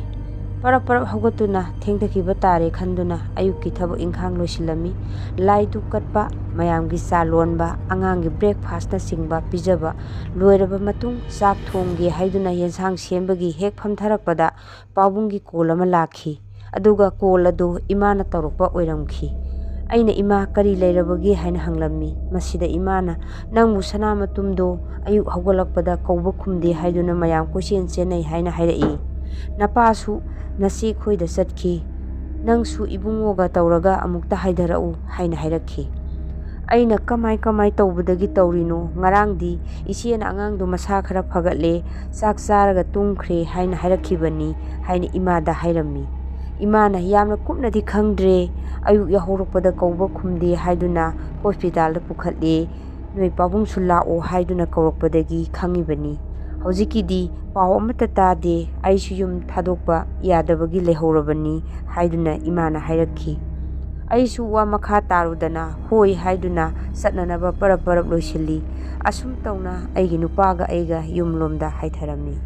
ꯄꯔꯞ ꯄꯔꯞ ꯍꯧꯒꯠꯇꯨꯅ ꯊꯦꯡꯊꯈꯤꯕ ꯇꯥꯔꯦ ꯈꯟꯗꯨꯅ ꯑꯌꯨꯛꯀꯤ ꯊꯕꯛ ꯏꯪꯈꯥꯡ ꯂꯣꯏꯁꯤꯜꯂꯝꯃꯤ꯫ ꯂꯥꯏ ꯙꯨꯞ ꯀꯠꯄ, ꯃꯌꯥꯝꯒꯤ ꯆꯥ ꯂꯣꯟꯕ, ꯑꯉꯥꯡꯒꯤ breakfastꯅꯆꯤꯡꯕ ꯄꯤꯖꯕ ꯂꯣꯏꯔꯕ ꯃꯇꯨꯡ, ꯆꯥꯛ ꯊꯣꯡꯒꯦ ꯍꯥꯏꯗꯨꯅ ꯌꯦꯟꯁꯥꯡ ꯁꯦꯝꯕꯒꯤ ꯍꯦꯛ ꯐꯝꯊꯔꯛꯄꯗ ꯄꯥꯕꯨꯡꯒꯤ call ꯑꯃ ꯂꯥꯛꯈꯤ꯫ ꯑꯗꯨꯒ call ꯑꯗꯨ ꯏꯃꯥꯅ ꯇꯧꯔꯛꯄ ꯑꯣꯏꯔꯝꯈꯤ꯫ ꯑꯩꯅ, "ꯏꯃꯥ, ꯀꯔꯤ ꯂꯩꯔꯕꯒꯦ?" ꯍꯥꯏꯅ ꯍꯪꯂꯝꯃꯤ꯫ ꯃꯁꯤꯗ ꯏꯃꯥꯅ, "ꯅꯪꯕꯨ ꯁꯅꯥ ꯃꯇꯨꯝꯗꯣ ꯑꯌꯨꯛ ꯍꯧꯒꯠꯂꯛꯄꯗ ꯀꯧꯕ ꯈꯨꯝꯗꯦ ꯍꯥꯏꯗꯨꯅ ꯃꯌꯥꯝ ꯀꯣꯏꯆꯦꯟ ꯆꯦꯟꯅꯩ" ꯍꯥꯏꯅ ꯍꯥꯏꯔꯛꯏ꯫ "ꯅꯄꯥꯁꯨ ꯅꯆꯦ ꯈꯣꯏꯗ ꯆꯠꯈꯤ꯫ ꯅꯪꯁꯨ ꯏꯕꯨꯡꯉꯣꯒ ꯇꯧꯔꯒ ꯑꯃꯨꯛꯇ ꯍꯥꯏꯊꯔꯛꯎ" ꯍꯥꯏꯅ ꯍꯥꯏꯔꯛꯈꯤ꯫ ꯑꯩꯅ, "ꯀꯃꯥꯏ ꯀꯃꯥꯏ ꯇꯧꯕꯗꯒꯤ ꯇꯧꯔꯤꯅꯣ? ꯉꯔꯥꯡꯗꯤ ꯏꯆꯦꯅ ꯑꯉꯥꯡꯗꯣ ꯃꯁꯥ ꯈꯔ ꯐꯒꯠꯂꯦ, ꯆꯥꯛ ꯆꯥꯔꯒ ꯇꯨꯝꯈ꯭ꯔꯦ ꯍꯥꯏꯅ ꯍꯥꯏꯔꯛꯈꯤꯕꯅꯤ" ꯍꯥꯏꯅ ꯏꯃꯥꯗ ꯍꯥꯏꯔꯝꯃꯤ꯫ ꯏꯃꯥꯅ, "ꯌꯥꯝꯅ ꯀꯨꯞꯅꯗꯤ ꯈꯪꯗ꯭ꯔꯦ, ꯑꯌꯨꯛ ꯌꯥꯍꯧꯔꯛꯄꯗ ꯀꯧꯕ ꯈꯨꯝꯗꯦ ꯍꯥꯏꯗꯨꯅ hospitalꯗ ꯄꯨꯈꯠꯂꯦ, ꯅꯣꯏ ꯄꯥꯕꯨꯡꯁꯨ ꯂꯥꯛꯑꯣ ꯍꯥꯏꯗꯨꯅ ꯀꯧꯔꯛꯄꯗꯒꯤ ꯈꯪꯉꯤꯕꯅꯤ꯫ ꯍꯧꯖꯤꯛꯀꯤꯗꯤ ꯄꯥꯎ ꯑꯃꯠꯇ ꯇꯥꯗꯦ, ꯑꯩꯁꯨ ꯌꯨꯝ ꯊꯥꯗꯣꯛꯄ ꯌꯥꯗꯕꯒꯤ ꯂꯩꯍꯧꯔꯕꯅꯤ" ꯍꯥꯏꯗꯨꯅ ꯏꯃꯥꯅ ꯍꯥꯏꯔꯛꯈꯤ꯫ ꯑꯩꯁꯨ ꯋꯥ ꯃꯈꯥ ꯇꯥꯔꯨꯗꯅ ꯍꯣꯏ ꯍꯥꯏꯗꯨꯅ ꯆꯠꯅꯅꯕ ꯄꯔꯞ ꯄꯔꯞ ꯂꯣꯏꯁꯤꯜꯂꯤ꯫ ꯑꯁꯨꯝ ꯇꯧꯅ ꯑꯩꯒꯤ ꯅꯨꯄꯥꯒ ꯑꯩꯒ ꯌꯨꯝꯂꯣꯝꯗ ꯍꯥꯏꯊꯔꯝꯃꯤ꯫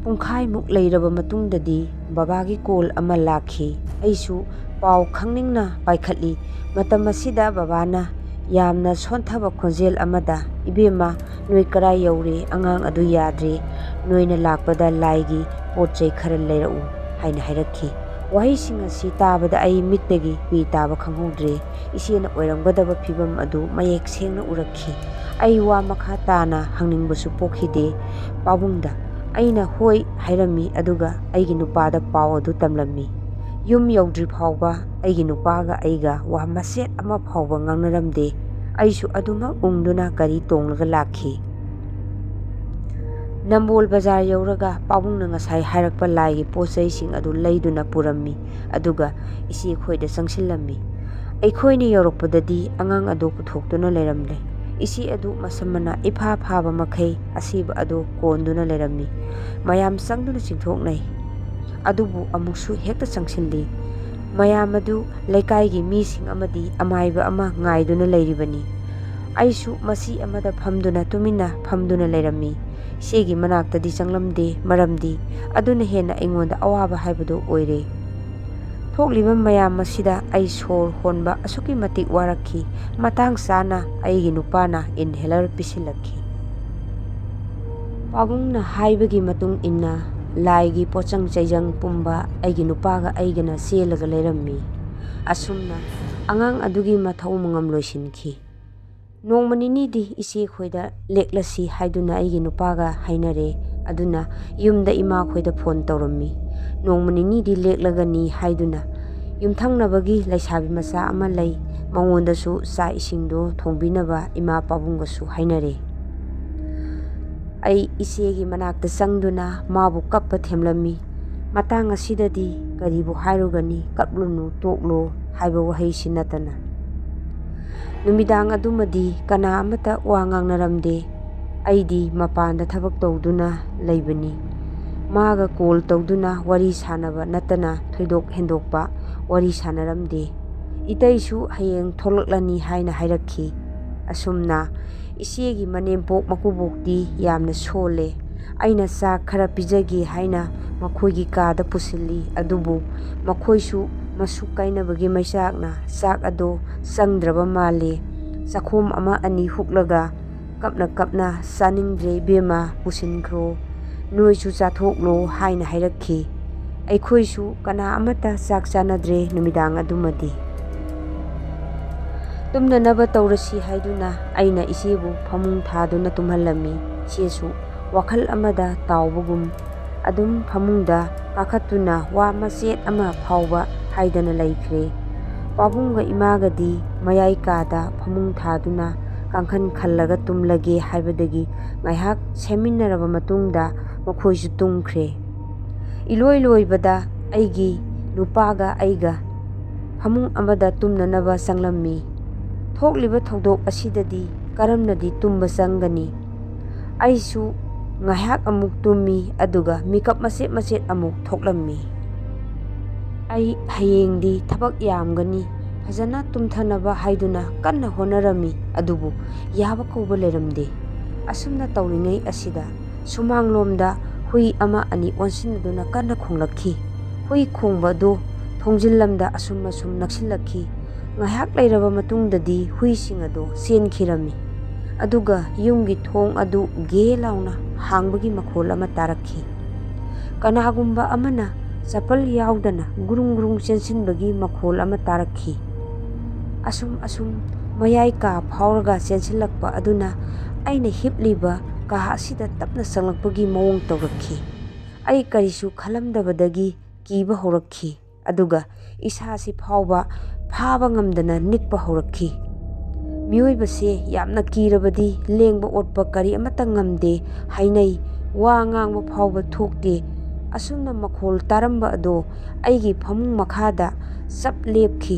ꯄꯨꯡꯈꯥꯏꯃꯨꯛ ꯂꯩꯔꯕ ꯃꯇꯨꯡꯗꯗꯤ ꯕꯕꯥꯒꯤ call ꯑꯃ ꯂꯥꯛꯈꯤ꯫ ꯑꯩꯁꯨ ꯄꯥꯎ ꯈꯪꯅꯤꯡꯅ ꯄꯥꯏꯈꯠꯂꯤ꯫ ꯃꯇꯝ ꯑꯁꯤꯗ ꯕꯕꯥꯅ ꯌꯥꯝꯅ ꯁꯣꯟꯊꯕ ꯈꯣꯟꯖꯦꯜ ꯑꯃꯗ, "ꯏꯕꯦꯝꯃ, ꯅꯣꯏ ꯀꯔꯥꯏ ꯌꯧꯔꯦ? ꯑꯉꯥꯡ ꯑꯗꯨ ꯌꯥꯗ꯭ꯔꯦ꯫ ꯅꯣꯏꯅ ꯂꯥꯛꯄꯗ ꯂꯥꯏꯒꯤ ꯄꯣꯠ ꯆꯩ ꯈꯔ ꯂꯩꯔꯛꯎ" ꯍꯥꯏꯅ ꯍꯥꯏꯔꯛꯈꯤ꯫ ꯋꯥꯍꯩꯁꯤꯡ ꯑꯁꯤ ꯇꯥꯕꯗ ꯑꯩ ꯃꯤꯠꯇꯒꯤ ꯄꯤ ꯇꯥꯕ ꯈꯪꯍꯧꯗ꯭ꯔꯦ꯫ ꯏꯆꯦꯅ ꯑꯣꯏꯔꯝꯒꯗꯕ ꯐꯤꯕꯝ ꯑꯗꯨ ꯃꯌꯦꯛ ꯁꯦꯡꯅ ꯎꯔꯛꯈꯤ꯫ ꯑꯩ ꯋꯥ ꯃꯈꯥ ꯇꯥꯅ ꯍꯪꯅꯤꯡꯕꯁꯨ ꯄꯣꯛꯈꯤꯗꯦ ꯄꯥꯕꯨꯡꯗ꯫ ꯑꯩꯅ ꯍꯣꯏ ꯍꯥꯏꯔꯝꯃꯤ, ꯑꯗꯨꯒ ꯑꯩꯒꯤ ꯅꯨꯄꯥꯗ ꯄꯥꯎ ꯑꯗꯨ ꯇꯝꯂꯝꯃꯤ꯫ ꯌꯨꯝ ꯌꯧꯗ꯭ꯔꯤ ꯐꯥꯎꯕ ꯑꯩꯒꯤ ꯅꯨꯄꯥꯒ ꯑꯩꯒ ꯋꯥ ꯃꯆꯦꯠ ꯑꯃ ꯐꯥꯎꯕ ꯉꯥꯡꯅꯔꯝꯗꯦ꯫ ꯑꯩꯁꯨ ꯑꯗꯨꯃꯛ ꯎꯪꯗꯨꯅ ꯒꯥꯔꯤ ꯇꯣꯡꯂꯒ ꯂꯥꯛꯈꯤ꯫ ꯅꯝꯕꯣꯜ ꯕꯖꯥꯔ ꯌꯧꯔꯒ ꯄꯥꯕꯨꯡꯅ ꯉꯁꯥꯏ ꯍꯥꯏꯔꯛꯄ ꯂꯥꯏꯒꯤ ꯄꯣꯠ ꯆꯩꯁꯤꯡ ꯑꯗꯨ ꯂꯩꯗꯨꯅ ꯄꯨꯔꯝꯃꯤ, ꯑꯗꯨꯒ ꯏꯆꯦ ꯈꯣꯏꯗ ꯆꯪꯁꯤꯜꯂꯝꯃꯤ꯫ ꯑꯩꯈꯣꯏꯅ ꯌꯧꯔꯛꯄꯗꯗꯤ ꯑꯉꯥꯡ ꯑꯗꯨ ꯄꯨꯊꯣꯛꯇꯨꯅ ꯂꯩꯔꯝꯂꯦ꯫ ꯏꯆꯦ ꯑꯗꯨ ꯃꯁꯝ ꯃꯅꯥ ꯏꯐꯥ ꯐꯥꯕ ꯃꯈꯩ ꯑꯁꯤꯕ ꯑꯗꯨ ꯀꯣꯟꯗꯨꯅ ꯂꯩꯔꯝꯃꯤ꯫ ꯃꯌꯥꯝ ꯆꯪꯗꯨꯅ ꯆꯤꯡꯊꯣꯛꯅꯩ꯫ ꯑꯗꯨꯕꯨ ꯑꯃꯨꯛꯁꯨ ꯍꯦꯛꯇ ꯆꯪꯁꯤꯜꯂꯤ꯫ ꯃꯌꯥꯝ ꯑꯗꯨ ꯂꯩꯀꯥꯏꯒꯤ ꯃꯤꯁꯤꯡ ꯑꯃꯗꯤ ꯑꯃꯥꯏꯕ ꯑꯃ ꯉꯥꯏꯗꯨꯅ ꯂꯩꯔꯤꯕꯅꯤ꯫ ꯑꯩꯁꯨ ꯃꯁꯤ ꯑꯃꯗ ꯐꯝꯗꯨꯅ ꯇꯨꯃꯤꯟꯅ ꯐꯝꯗꯨꯅ ꯂꯩꯔꯝꯃꯤ꯫ ꯏꯆꯦꯒꯤ ꯃꯅꯥꯛꯇꯗꯤ ꯆꯪꯂꯝꯗꯦ, ꯃꯔꯝꯗꯤ ꯑꯗꯨꯅ ꯍꯦꯟꯅ ꯑꯩꯉꯣꯟꯗ ꯑꯋꯥꯕ ꯍꯥꯏꯕꯗꯨ ꯑꯣꯏꯔꯦ꯫ ꯊꯣꯛꯂꯤꯕ ꯃꯌꯥꯝ ꯑꯁꯤꯗ ꯑꯩ ꯁꯣꯔ ꯍꯣꯟꯕ ꯑꯁꯨꯛꯀꯤ ꯃꯇꯤꯛ ꯋꯥꯔꯛꯈꯤ꯫ ꯃꯇꯥꯡ ꯆꯥꯅ ꯑꯩꯒꯤ ꯅꯨꯄꯥꯅ inhaler ꯄꯤꯁꯤꯜꯂꯛꯈꯤ꯫ ꯄꯥꯕꯨꯡꯅ ꯍꯥꯏꯕꯒꯤ ꯃꯇꯨꯡ ꯏꯟꯅ ꯂꯥꯏꯒꯤ ꯄꯣꯠꯆꯪ ꯆꯩꯖꯪ ꯄꯨꯝꯕ ꯑꯩꯒꯤ ꯅꯨꯄꯥꯒ ꯑꯩꯒꯅ ꯆꯦꯜꯂꯒ ꯂꯩꯔꯝꯃꯤ꯫ ꯑꯁꯨꯝꯅ ꯑꯉꯥꯡ ꯑꯗꯨꯒꯤ ꯃꯊꯧ ꯃꯉꯝ ꯂꯣꯏꯁꯤꯟꯈꯤ꯫ ꯅꯣꯡꯃ ꯅꯤꯅꯤꯗꯤ ꯏꯆꯦ ꯈꯣꯏꯗ ꯂꯦꯛꯂꯁꯤ ꯍꯥꯏꯗꯨꯅ ꯑꯩꯒꯤ ꯅꯨꯄꯥꯒ ꯍꯥꯏꯅꯔꯦ꯫ ꯑꯗꯨꯅ ꯌꯨꯝꯗ ꯏꯃꯥ ꯈꯣꯏꯗ ꯐꯣꯟ ꯇꯧꯔꯝꯃꯤ꯫ ꯅꯣꯡꯃ ꯅꯤꯅꯤꯗꯤ ꯂꯦꯛꯂꯒꯅꯤ ꯍꯥꯏꯗꯨꯅ ꯌꯨꯝꯊꯪꯅꯕꯒꯤ ꯂꯩꯁꯥꯕꯤ ꯃꯆꯥ ꯑꯃ ꯂꯩ, ꯃꯉꯣꯟꯗꯁꯨ ꯆꯥꯛ ꯏꯁꯤꯡꯗꯣ ꯊꯣꯡꯕꯤꯅꯕ ꯏꯃꯥ ꯄꯥꯕꯨꯡꯒꯁꯨ ꯍꯥꯏꯅꯔꯦ꯫ ꯑꯩ ꯏꯆꯦꯒꯤ ꯃꯅꯥꯛꯇ ꯆꯪꯗꯨꯅ ꯃꯥꯕꯨ ꯀꯞꯄ ꯊꯦꯝꯂꯝꯃꯤ꯫ ꯃꯇꯥꯡ ꯑꯁꯤꯗꯗꯤ ꯀꯔꯤꯕꯨ ꯍꯥꯏꯔꯨꯒꯅꯤ, "ꯀꯞꯂꯨꯅꯨ, ꯇꯣꯛꯂꯣ" ꯍꯥꯏꯕ ꯋꯥꯍꯩꯁꯤ ꯅꯠꯇꯅ꯫ ꯅꯨꯃꯤꯗꯥꯡ ꯑꯗꯨꯃꯗꯤ ꯀꯅꯥ ꯑꯃꯠꯇ ꯋꯥ ꯉꯥꯡꯅꯔꯝꯗꯦ꯫ ꯑꯩꯗꯤ ꯃꯄꯥꯟꯗ ꯊꯕꯛ ꯇꯧꯗꯨꯅ ꯂꯩꯕꯅꯤ꯫ ꯃꯥꯒ ꯀꯣꯜ ꯇꯧꯗꯨꯅ ꯋꯥꯔꯤ ꯁꯥꯟꯅꯕ ꯅꯠꯇꯅ ꯊꯣꯏꯗꯣꯛ ꯍꯦꯟꯗꯣꯛꯄ ꯋꯥꯔꯤ ꯁꯥꯟꯅꯔꯝꯗꯦ꯫ ꯏꯇꯩꯁꯨ ꯍꯌꯦꯡ ꯊꯣꯛꯂꯛꯂꯅꯤ ꯍꯥꯏꯅ ꯍꯥꯏꯔꯛꯈꯤ꯫ ꯑꯁꯨꯝꯅ ꯏꯆꯦꯒꯤ ꯃꯅꯦꯝꯄꯣꯛ ꯃꯀꯨꯕꯣꯛꯇꯤ ꯌꯥꯝꯅ ꯁꯣꯜꯂꯦ꯫ ꯑꯩꯅ ꯆꯥꯛ ꯈꯔ ꯄꯤꯖꯒꯦ ꯍꯥꯏꯅ ꯃꯈꯣꯏꯒꯤ ꯀꯥꯗ ꯄꯨꯁꯤꯜꯂꯤ꯫ ꯑꯗꯨꯕꯨ ꯃꯈꯣꯏꯁꯨ ꯃꯁꯨꯛ ꯀꯥꯏꯅꯕꯒꯤ ꯃꯩꯆꯥꯛꯅ ꯆꯥꯛ ꯑꯗꯣ ꯆꯪꯗ꯭ꯔꯕ ꯃꯥꯜꯂꯤ꯫ ꯆꯥꯛꯈꯣꯝ ꯑꯃ ꯑꯅꯤ ꯍꯨꯛꯂꯒ ꯀꯞꯅ ꯀꯞꯅ, "ꯆꯥꯅꯤꯡꯗ꯭ꯔꯦ ꯏꯕꯦꯝꯃ, ꯄꯨꯁꯤꯟꯈ꯭ꯔꯣ꯫ ꯅꯣꯏꯁꯨ ꯆꯥꯊꯣꯛꯂꯣ" ꯍꯥꯏꯅ ꯍꯥꯏꯔꯛꯈꯤ꯫ ꯑꯩꯈꯣꯏꯁꯨ ꯀꯅꯥ ꯑꯃꯠꯇ ꯆꯥꯛ ꯆꯥꯅꯗ꯭ꯔꯦ ꯅꯨꯃꯤꯗꯥꯡ ꯑꯗꯨꯃꯗꯤ꯫ ꯇꯨꯝꯅꯅꯕ ꯇꯧꯔꯁꯤ ꯍꯥꯏꯗꯨꯅ ꯑꯩꯅ ꯏꯆꯦꯕꯨ ꯐꯃꯨꯡ ꯊꯥꯗꯨꯅ ꯇꯨꯝꯍꯜꯂꯝꯃꯤ꯫ ꯏꯆꯦꯁꯨ ꯋꯥꯈꯜ ꯑꯃꯗ ꯇꯥꯎꯕꯒꯨꯝ ꯑꯗꯨꯝ ꯐꯃꯨꯡꯗ ꯀꯥꯈꯠꯇꯨꯅ ꯋꯥ ꯃꯆꯦꯠ ꯑꯃ ꯐꯥꯎꯕ ꯍꯥꯏꯗꯅ ꯂꯩꯈ꯭ꯔꯦ꯫ ꯄꯥꯕꯨꯡꯒ ꯏꯃꯥꯒꯗꯤ ꯃꯌꯥꯏ ꯀꯥꯗ ꯐꯃꯨꯡ ꯊꯥꯗꯨꯅ ꯀꯥꯡꯈꯟ ꯈꯜꯂꯒ ꯇꯨꯝꯂꯒꯦ ꯍꯥꯏꯕꯗꯒꯤ ꯉꯥꯏꯍꯥꯛ ꯁꯦꯝꯃꯤꯟꯅꯔꯕ ꯃꯇꯨꯡꯗ ꯃꯈꯣꯏꯁꯨ ꯇꯨꯝꯈ꯭ꯔꯦ꯫ ꯏꯂꯣꯏ ꯂꯣꯏꯕꯗ ꯑꯩꯒꯤ ꯅꯨꯄꯥꯒ ꯑꯩꯒ ꯐꯃꯨꯡ ꯑꯃꯗ ꯇꯨꯝꯅꯅꯕ ꯆꯪꯂꯝꯃꯤ꯫ ꯊꯣꯛꯂꯤꯕ ꯊꯧꯗꯣꯛ ꯑꯁꯤꯗꯗꯤ ꯀꯔꯝꯅꯗꯤ ꯇꯨꯝꯕ ꯆꯪꯒꯅꯤ? ꯑꯩꯁꯨ ꯉꯥꯏꯍꯥꯛ ꯑꯃꯨꯛ ꯇꯨꯝꯃꯤ, ꯑꯗꯨꯒ ꯃꯤꯀꯞ ꯃꯆꯦꯠ ꯃꯆꯦꯠ ꯑꯃꯨꯛ ꯊꯣꯛꯂꯝꯃꯤ꯫ ꯑꯩ ꯍꯌꯦꯡꯗꯤ ꯊꯕꯛ ꯌꯥꯝꯒꯅꯤ, ꯐꯖꯅ ꯇꯨꯝꯊꯅꯕ ꯍꯥꯏꯗꯨꯅ ꯀꯟꯅ ꯍꯣꯠꯅꯔꯝꯃꯤ, ꯑꯗꯨꯕꯨ ꯌꯥꯕ ꯀꯧꯕ ꯂꯩꯔꯝꯗꯦ꯫ ꯑꯁꯨꯝꯅ ꯇꯧꯔꯤꯉꯩ ꯑꯁꯤꯗ ꯁꯨꯃꯥꯡꯂꯣꯝꯗ ꯍꯨꯏ ꯑꯃ ꯑꯅꯤ ꯑꯣꯟꯁꯤꯟꯅꯗꯨꯅ ꯀꯟꯅ ꯈꯣꯡꯂꯛꯈꯤ꯫ ꯍꯨꯏ ꯈꯣꯡꯕ ꯑꯗꯨ ꯊꯣꯡꯖꯤꯜ ꯂꯝꯗ ꯑꯁꯨꯝ ꯑꯁꯨꯝ ꯅꯛꯁꯤꯜꯂꯛꯈꯤ꯫ ꯉꯥꯏꯍꯥꯛ ꯂꯩꯔꯕ ꯃꯇꯨꯡꯗꯗꯤ ꯍꯨꯏꯁꯤꯡ ꯑꯗꯨ ꯆꯦꯟꯈꯤꯔꯝꯃꯤ꯫ ꯑꯗꯨꯒ ꯌꯨꯝꯒꯤ ꯊꯣꯡ ꯑꯗꯨ ꯒꯦ ꯂꯥꯎꯅ ꯍꯥꯡꯕꯒꯤ ꯃꯈꯣꯜ ꯑꯃ ꯇꯥꯔꯛꯈꯤ꯫ ꯀꯅꯥꯒꯨꯝꯕ ꯑꯃꯅ ꯆꯄꯜ ꯌꯥꯎꯗꯅ ꯒꯨꯔꯨꯡ ꯒꯨꯔꯨꯡ ꯆꯦꯟꯁꯤꯟꯕꯒꯤ ꯃꯈꯣꯜ ꯑꯃ ꯇꯥꯔꯛꯈꯤ꯫ ꯑꯁꯨꯝ ꯑꯁꯨꯝ ꯃꯌꯥꯏ ꯀꯥ ꯐꯥꯎꯔꯒ ꯆꯦꯟꯁꯤꯜꯂꯛꯄ ꯑꯗꯨꯅ ꯑꯩꯅ ꯍꯤꯞꯂꯤꯕ ꯀꯥ ꯑꯁꯤꯗ ꯇꯞꯅ ꯆꯪꯂꯛꯄꯒꯤ ꯃꯑꯣꯡ ꯇꯧꯔꯛꯈꯤ꯫ ꯑꯩ ꯀꯔꯤꯁꯨ ꯈꯜꯂꯝꯗꯕꯗꯒꯤ ꯀꯤꯕ ꯍꯧꯔꯛꯈꯤ, ꯑꯗꯨꯒ ꯏꯁꯥꯁꯤ ꯐꯥꯎꯕ ꯐꯥꯕ ꯉꯝꯗꯅ ꯅꯤꯛꯄ ꯍꯧꯔꯛꯈꯤ꯫ ꯃꯤꯑꯣꯏꯕꯁꯦ ꯌꯥꯝꯅ ꯀꯤꯔꯕꯗꯤ ꯂꯦꯡꯕ ꯑꯣꯠꯄ ꯀꯔꯤ ꯑꯃꯠꯇ ꯉꯝꯗꯦ ꯍꯥꯏꯅꯩ꯫ ꯋꯥ ꯉꯥꯡꯕ ꯐꯥꯎꯕ ꯊꯣꯛꯇꯦ꯫ ꯑꯁꯨꯝꯅ ꯃꯈꯣꯜ ꯇꯥꯔꯝꯕ ꯑꯗꯣ ꯑꯩꯒꯤ ꯐꯃꯨꯡ ꯃꯈꯥꯗ ꯆꯞ ꯂꯦꯞꯈꯤ꯫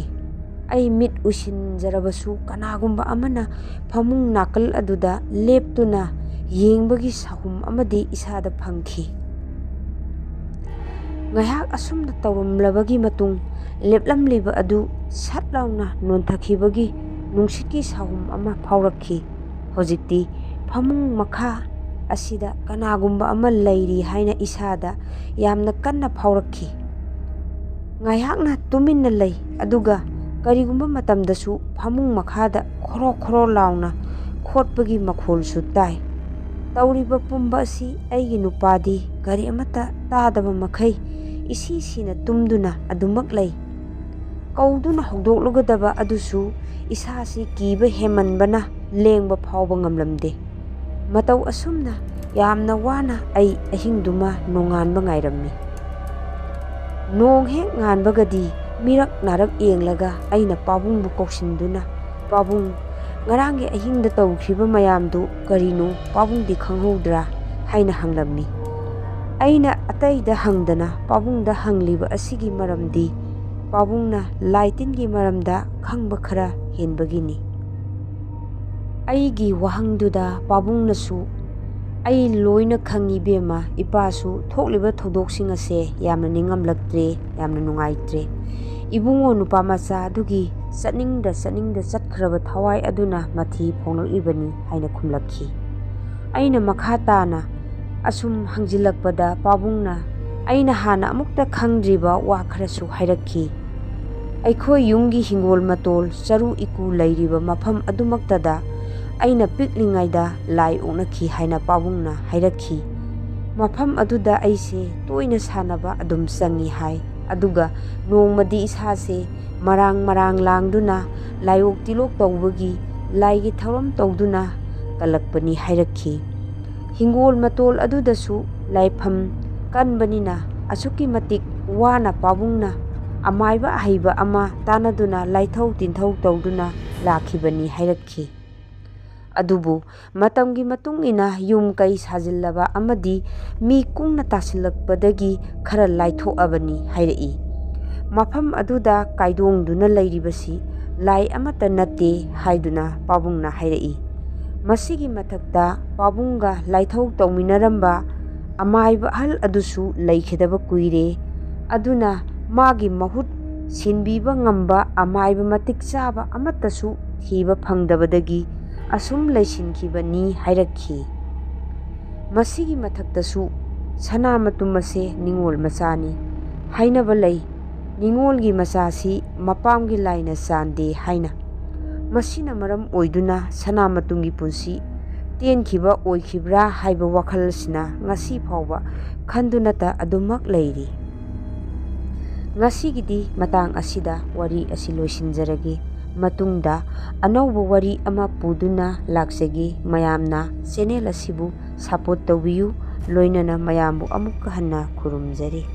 ꯑꯩ ꯃꯤꯠ ꯎꯏꯁꯤꯟꯖꯔꯕꯁꯨ ꯀꯅꯥꯒꯨꯝꯕ ꯑꯃꯅ ꯐꯃꯨꯡ ꯅꯥꯀꯜ ꯑꯗꯨꯗ ꯂꯦꯞꯇꯨꯅ ꯌꯦꯡꯕꯒꯤ ꯁꯥꯍꯨꯝ ꯑꯃꯗꯤ ꯏꯁꯥꯗ ꯐꯪꯈꯤ꯫ ꯉꯥꯏꯍꯥꯛ ꯑꯁꯨꯝꯅ ꯇꯧꯔꯝꯂꯕꯒꯤ ꯃꯇꯨꯡ, ꯂꯦꯞꯂꯝꯂꯤꯕ ꯑꯗꯨ ꯁꯠ ꯂꯥꯎꯅ ꯅꯣꯟꯊꯈꯤꯕꯒꯤ ꯅꯨꯡꯁꯤꯠꯀꯤ ꯁꯥꯍꯨꯝ ꯑꯃ ꯐꯥꯎꯔꯛꯈꯤ꯫ ꯍꯧꯖꯤꯛꯇꯤ ꯐꯃꯨꯡ ꯃꯈꯥ ꯑꯁꯤꯗ ꯀꯅꯥꯒꯨꯝꯕ ꯑꯃ ꯂꯩꯔꯤ ꯍꯥꯏꯅ ꯏꯁꯥꯗ ꯌꯥꯝꯅ ꯀꯟꯅ ꯐꯥꯎꯔꯛꯈꯤ꯫ ꯉꯥꯏꯍꯥꯛꯅ ꯇꯨꯃꯤꯟꯅ ꯂꯩ, ꯑꯗꯨꯒ ꯀꯔꯤꯒꯨꯝꯕ ꯃꯇꯝꯗꯁꯨ ꯐꯃꯨꯡ ꯃꯈꯥꯗ ꯈꯣꯔꯣ ꯈꯣꯔꯣ ꯂꯥꯎꯅ ꯈꯣꯠꯄꯒꯤ ꯃꯈꯣꯜꯁꯨ ꯇꯥꯏ꯫ ꯇꯧꯔꯤꯕ ꯄꯨꯝꯕ ꯑꯁꯤ ꯑꯩꯒꯤ ꯅꯨꯄꯥꯗꯤ ꯀꯔꯤ ꯑꯃꯠꯇ ꯇꯥꯗꯕ ꯃꯈꯩ ꯏꯁꯤ ꯁꯤꯅ ꯇꯨꯝꯗꯨꯅ ꯑꯗꯨꯃꯛ ꯂꯩ꯫ ꯀꯧꯗꯨꯅ ꯍꯧꯗꯣꯛꯂꯨꯒꯗꯕ ꯑꯗꯨꯁꯨ ꯏꯁꯥꯁꯤ ꯀꯤꯕ ꯍꯦꯟꯃꯟꯕꯅ ꯂꯦꯡꯕ ꯐꯥꯎꯕ ꯉꯝꯂꯝꯗꯦ꯫ ꯃꯇꯧ ꯑꯁꯨꯝꯅ ꯌꯥꯝꯅ ꯋꯥꯅ ꯑꯩ ꯑꯍꯤꯡꯗꯨꯃ ꯅꯣꯡꯉꯥꯟꯕ ꯉꯥꯏꯔꯝꯃꯤ꯫ ꯅꯣꯡ ꯍꯦꯛ ꯉꯥꯟꯕꯒꯗꯤ ꯃꯤꯔꯛ ꯅꯥꯔꯛ ꯌꯦꯡꯂꯒ ꯑꯩꯅ ꯄꯥꯕꯨꯡꯕꯨ ꯀꯧꯁꯤꯟꯗꯨꯅ, "ꯄꯥꯕꯨꯡ, ꯉꯔꯥꯡꯒꯤ ꯑꯍꯤꯡꯗ ꯇꯧꯈ꯭ꯔꯤꯕ ꯃꯌꯥꯝꯗꯨ ꯀꯔꯤꯅꯣ ꯄꯥꯕꯨꯡꯗꯤ ꯈꯪꯍꯧꯗ꯭ꯔꯥ?" ꯍꯥꯏꯅ ꯍꯪꯂꯝꯃꯤ꯫ ꯑꯩꯅ ꯑꯇꯩꯗ ꯍꯪꯗꯅ ꯄꯥꯕꯨꯡꯗ ꯍꯪꯂꯤꯕ ꯑꯁꯤꯒꯤ ꯃꯔꯝꯗꯤ ꯄꯥꯕꯨꯡꯅ ꯂꯥꯏ ꯇꯤꯟꯒꯤ ꯃꯔꯝꯗ ꯈꯪꯕ ꯈꯔ ꯍꯦꯟꯕꯒꯤꯅꯤ꯫ ꯑꯩꯒꯤ ꯋꯥꯍꯪꯗꯨꯗ ꯄꯥꯕꯨꯡꯅꯁꯨ "ꯑꯩ ꯂꯣꯏꯅ ꯈꯪꯉꯤ ꯏꯕꯦꯝꯃ, ꯏꯄꯥꯁꯨ ꯊꯣꯛꯂꯤꯕ ꯊꯧꯗꯣꯛꯁꯤꯡ ꯑꯁꯦ ꯌꯥꯝꯅ ꯅꯤꯡꯉꯝꯂꯛꯇ꯭ꯔꯦ, ꯌꯥꯝꯅ ꯅꯨꯡꯉꯥꯏꯇ꯭ꯔꯦ꯫ ꯏꯕꯨꯡꯉꯣ ꯅꯨꯄꯥ ꯃꯆꯥ ꯑꯗꯨꯒꯤ ꯆꯠꯅꯤꯡꯗ ꯆꯠꯅꯤꯡꯗ ꯆꯠꯈ꯭ꯔꯕ ꯊꯋꯥꯏ ꯑꯗꯨꯅ ꯃꯊꯤ ꯐꯣꯡꯂꯛꯂꯤꯕꯅꯤ" ꯍꯥꯏꯅ ꯈꯨꯝꯂꯛꯈꯤ꯫ ꯑꯩꯅ ꯃꯈꯥ ꯇꯥꯅ ꯑꯁꯨꯝ ꯍꯪꯖꯤꯜꯂꯛꯄꯗ ꯄꯥꯕꯨꯡꯅ ꯑꯩꯅ ꯍꯥꯟꯅ ꯑꯃꯨꯛꯇ ꯈꯪꯗ꯭ꯔꯤꯕ ꯋꯥ ꯈꯔꯁꯨ ꯍꯥꯏꯔꯛꯈꯤ꯫ ꯑꯩꯈꯣꯏ ꯌꯨꯝꯒꯤ ꯍꯤꯡꯒꯣꯜ ꯃꯇꯣꯜ ꯆꯔꯨ ꯏꯀꯨ ꯂꯩꯔꯤꯕ ꯃꯐꯝ ꯑꯗꯨꯃꯛꯇꯗ ꯑꯩꯅ ꯄꯤꯛꯂꯤꯉꯩꯗ ꯂꯥꯏ ꯑꯣꯛꯅꯈꯤ ꯍꯥꯏꯅ ꯄꯥꯕꯨꯡꯅ ꯍꯥꯏꯔꯛꯈꯤ꯫ ꯃꯐꯝ ꯑꯗꯨꯗ ꯑꯩꯁꯦ ꯇꯣꯏꯅ ꯁꯥꯟꯅꯕ ꯑꯗꯨꯝ ꯆꯪꯉꯤ ꯍꯥꯏ꯫ ꯑꯗꯨꯒ ꯅꯣꯡꯃꯗꯤ ꯏꯁꯥꯁꯦ ꯃꯔꯥꯡ ꯃꯔꯥꯡ ꯂꯥꯡꯗꯨꯅ ꯂꯥꯏꯑꯣꯛ ꯇꯤꯂꯣꯛ ꯇꯧꯕꯒꯤ ꯂꯥꯏꯒꯤ ꯊꯧꯔꯝ ꯇꯧꯗꯨꯅ ꯀꯜꯂꯛꯄꯅꯤ ꯍꯥꯏꯔꯛꯈꯤ꯫ ꯍꯤꯡꯒꯣꯜ ꯃꯇꯣꯜ ꯑꯗꯨꯗꯁꯨ ꯂꯥꯏꯐꯝ ꯀꯟꯕꯅꯤꯅ ꯑꯁꯨꯛꯀꯤ ꯃꯇꯤꯛ ꯋꯥꯅ ꯄꯥꯕꯨꯡꯅ ꯑꯃꯥꯏꯕ ꯑꯍꯩꯕ ꯑꯃ ꯇꯥꯟꯅꯗꯨꯅ ꯂꯥꯏꯊꯧ ꯇꯤꯟꯊꯧ ꯇꯧꯗꯨꯅ ꯂꯥꯛꯈꯤꯕꯅꯤ ꯍꯥꯏꯔꯛꯈꯤ꯫ ꯑꯗꯨꯕꯨ ꯃꯇꯝꯒꯤ ꯃꯇꯨꯡ ꯏꯟꯅ ꯌꯨꯝ ꯀꯩ ꯁꯥꯖꯤꯜꯂꯕ ꯑꯃꯗꯤ ꯃꯤ ꯀꯨꯡꯅ ꯇꯥꯁꯤꯜꯂꯛꯄꯗꯒꯤ ꯈꯔ ꯂꯥꯏꯊꯣꯛꯑꯕꯅꯤ ꯍꯥꯏꯔꯛꯏ꯫ ꯃꯐꯝ ꯑꯗꯨꯗ ꯀꯥꯏꯗꯣꯡꯗꯨꯅ ꯂꯩꯔꯤꯕꯁꯤ ꯂꯥꯏ ꯑꯃꯠꯇ ꯅꯠꯇꯦ ꯍꯥꯏꯗꯨꯅ ꯄꯥꯕꯨꯡꯅ ꯍꯥꯏꯔꯛꯏ꯫ ꯃꯁꯤꯒꯤ ꯃꯊꯛꯇ ꯄꯥꯕꯨꯡꯒ ꯂꯥꯏꯊꯧ ꯇꯧꯃꯤꯟꯅꯔꯝꯕ ꯑꯃꯥꯏꯕ ꯑꯍꯜ ꯑꯗꯨꯁꯨ ꯂꯩꯈꯤꯗꯕ ꯀꯨꯏꯔꯦ꯫ ꯑꯗꯨꯅ ꯃꯥꯒꯤ ꯃꯍꯨꯠ ꯁꯤꯟꯕꯤꯕ ꯉꯝꯕ ꯑꯃꯥꯏꯕ ꯃꯇꯤꯛ ꯆꯥꯕ ꯑꯃꯠꯇꯁꯨ ꯊꯤꯕ ꯐꯪꯗꯕꯗꯒꯤ ꯑꯁꯨꯝ ꯂꯩꯁꯤꯟꯈꯤꯕꯅꯤ ꯍꯥꯏꯔꯛꯈꯤ꯫ ꯃꯁꯤꯒꯤ ꯃꯊꯛꯇꯁꯨ ꯁꯅꯥ ꯃꯇꯨꯝ ꯑꯁꯦ ꯅꯤꯉꯣꯜ ꯃꯆꯥꯅꯤ꯫ ꯍꯥꯏꯅꯕ ꯂꯩ, "ꯅꯤꯉꯣꯜꯒꯤ ꯃꯆꯥꯁꯤ ꯃꯄꯥꯝꯒꯤ ꯂꯥꯏꯅ ꯆꯥꯟꯗꯦ" ꯍꯥꯏꯅ꯫ ꯃꯁꯤꯅ ꯃꯔꯝ ꯑꯣꯏꯗꯨꯅ ꯁꯅꯥ ꯃꯇꯨꯝꯒꯤ ꯄꯨꯟꯁꯤ ꯇꯦꯟꯈꯤꯕ ꯑꯣꯏꯈꯤꯕ꯭ꯔꯥ ꯍꯥꯏꯕ ꯋꯥꯈꯜꯁꯤꯅ ꯉꯁꯤ ꯐꯥꯎꯕ ꯈꯟꯗꯨꯅꯇ ꯑꯗꯨꯃꯛ ꯂꯩꯔꯤ꯫ ꯉꯁꯤꯒꯤꯗꯤ ꯃꯇꯥꯡ ꯑꯁꯤꯗ ꯋꯥꯔꯤ ꯑꯁꯤ ꯂꯣꯏꯁꯤꯟꯖꯔꯒꯦ꯫ ꯃꯇꯨꯡꯗ ꯑꯅꯧꯕ ꯋꯥꯔꯤ ꯑꯃ ꯄꯨꯗꯨꯅ ꯂꯥꯛꯆꯒꯦ꯫ ꯃꯌꯥꯝꯅ ꯆꯦꯅꯦꯜ ꯑꯁꯤꯕꯨ ꯁꯄꯣꯔꯠ ꯇꯧꯕꯤꯌꯨ꯫ ꯂꯣꯏꯅꯅ ꯃꯌꯥꯝꯕꯨ ꯑꯃꯨꯛꯀ ꯍꯟꯅ ꯈꯨꯔꯨꯝꯖꯔꯤ꯫